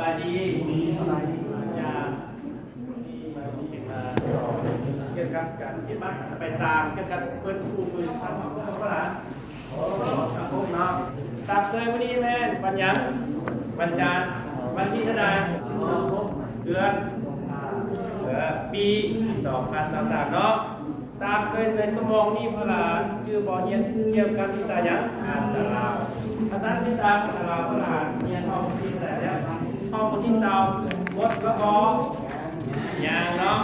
ສະບາຍດີ ສະບາຍດີ ຢ່າ ກ່ຽວກັບການປະຕິບັດ ໄປຕາມກ່ຽວກັບເພິ່ນຜູ້ມືສັນຂອງພວກເຮົາຫຼານ ເນາະ. ຕາມເຄີຍມື້ນີ້ແມ່ນວັນຫຍັງ? ວັນຈັນ ວັນທີເທົ່າໃດ? ເດືອນ ເອີ ປີສອງພັນຊາວສາມເນາະ. ຕາມເຄີຍໃນຊົ່ວໂມງນີ້ພວກຫຼານຈື່ບໍ່? ຮຽນກ່ຽວກັບວິຊາຫຍັງ? ພາສາລາວ. ພາສາ ວິຊາພາສາລາວພວກຫຼານຮຽນຮອດບົດທີເທົ່າໃດແລ້ວ? ຮອດບົດທີຊາວ ໝົດແລ້ວບໍ່? ຍັງເນາະ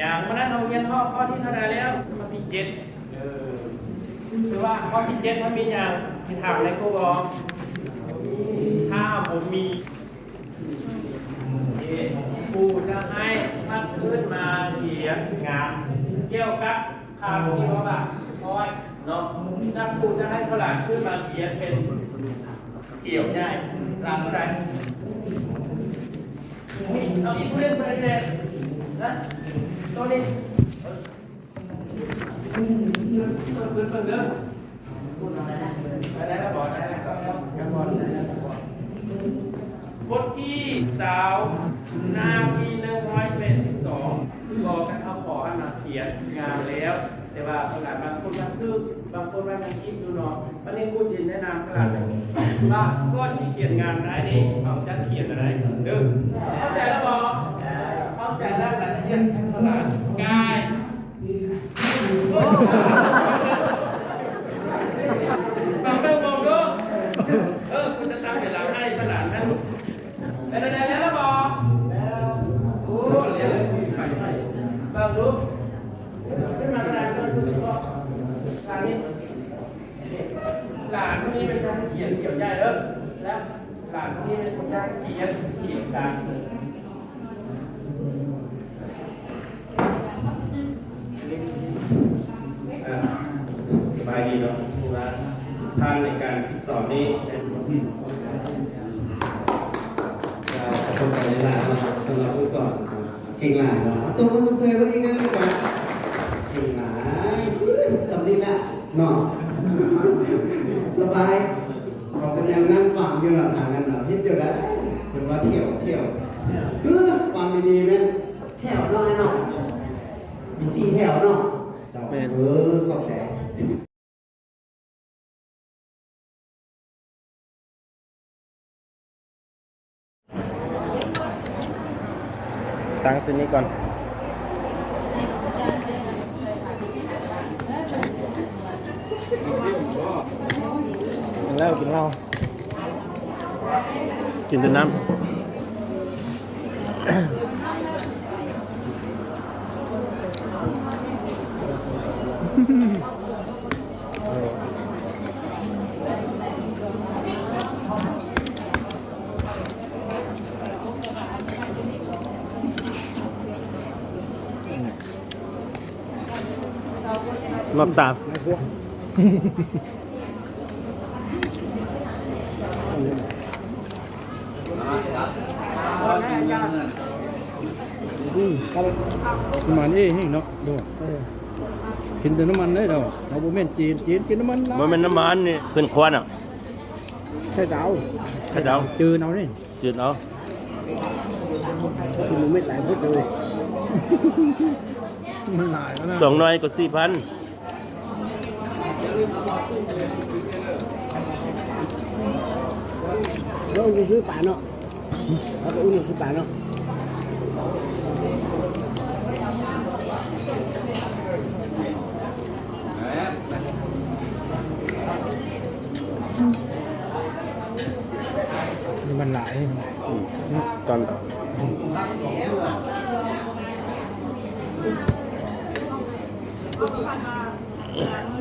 ຍັງ. ມື້ນັ້ນເຮົາຮຽນຮອດຂໍ້ທີເທົ່າໃດແລ້ວ? ຂໍ້ທີເຈັດ. ເອີ ຄືວ່າຂໍ້ທີເຈັດມັນມີຫຍັງ? ມີຖາມໃນຄູບໍ່? ຖ້າບໍ່ມີ ຄູຈະໃຫ້ພາກພື້ນມາຂຽນງານກ່ຽວກັບຄຳທີ່ວ່າ ອ້ອຍ ເນາະ. ແລ້ວຄູຈະໃຫ້ພວກຫຼານຂຶ້ນມາຂຽນເປັນກຽວໃຫຍ່ ຫຼັງໃດ? ເອົາອີກຜູ້ໜຶ່ງໄປແດ່ນະ ໂຕນີ້. ບົດທີຊາວ ໜ້າທີໜຶ່ງຮ້ອຍແປດສິບສອງ ກໍຄັນເຮົາຂໍໃຫ້ມາຂຽນງານແລ້ວ ແຕ່ວ່າບາງຄົນມັນຖືກ ບາງຄົນວ່າຍັງຜິດຢູ່ເນາະ. ບັດນີ້ຄູຊິແນະນຳຂະໜາດວ່າ ກ່ອນທີ່ຂຽນງານໄດ້ນີ້ ເຮົາຈະຂຽນອັນໃດເດີ? ເຂົ້າໃຈແລ້ວບໍ່? ເຂົ້າໃຈແລ້ວ ລະອຽດຂະໜາດກາຍ ຟັງເບິ່ງ ເບິ່ງດູ ເອີ ຄຸນຈະຕັ້ງເວລາໃຫ້ຂະໜາດນັ້ນ. ເປັນແນວໃດແລ້ວບໍ່? ໂອ້ ແລ້ວ ເບິ່ງດູ ຂຶ້ນມາຂະໜາດນັ້ນ ຫຼານຜູ້ນີ້ເປັນຄົນຂຽນຂຽວໃຫຍ່ເດີ ແລະ ຫຼານຜູ້ນີ້ເປັນຄົນຂຽນຂຽວກາງ. ເອີ ສະບາຍດີເນາະ ຄືວ່າທ່ານໃນການສິດສອນນີ້ ກໍຂອບໃຈຫຼາຍໆເນາະ ສຳລັບຜູ້ສອນ ເກັ່ງຫຼາຍເນາະ. ເອົາຕົບມືຊົມເຊີຍເພິ່ນອີກແນ່ ເກັ່ງຫຼາຍ ສ່ຳນີ້ແຫຼະເນາະ ສະບາຍ. ເຮົາກໍຍັງນັ່ງຟັງຢູ່ເນາະ ທາງນັ້ນເນາະ ເຮັດແນວໃດ ເພິ່ນວ່າຖຽວ ຖຽວ ເອີ ຟັງດີໆແມ່ນ ແຖວນ້ອຍເນາະ ມີສີ່ແຖວເນາະ. ແມ່ນ ເອີ ຂອບໃຈ. ຕັ້ງຈຸດນີ້ກ່ອນ ແລ້ວກິນເຫຼົ້າ. ກິນແຕ່ນ້ຳ ມອບຕາມ ອືມ ນ້ຳມັນເອງເນາະ ເອີ ກິນແຕ່ນ້ຳມັນເດ້ເຮົາ ເຮົາບໍ່ແມ່ນຈີນ ຈີນກິນນ້ຳມັນຫຼາຍ ບໍ່ແມ່ນນ້ຳມັນນີ້ ເພິ່ນຄວັນອະ ໄຂ່ດາວ ໄຂ່ດາວ ຈືນເອົານີ້ ຈືນເອົາ ກິນໝູເມັດຫຼາຍໂພດເລີຍ ມັນຫຼາຍແລ້ວນະ ສອງໜ່ວຍກໍສີ່ພັນ. ເຮົາຊິຊື້ປາເນາະ ເຮົາໄປອຸ່ນຊື້ປາເນາະ. ມັນຫຼາຍ ອືມ ຕອນ ອືມ.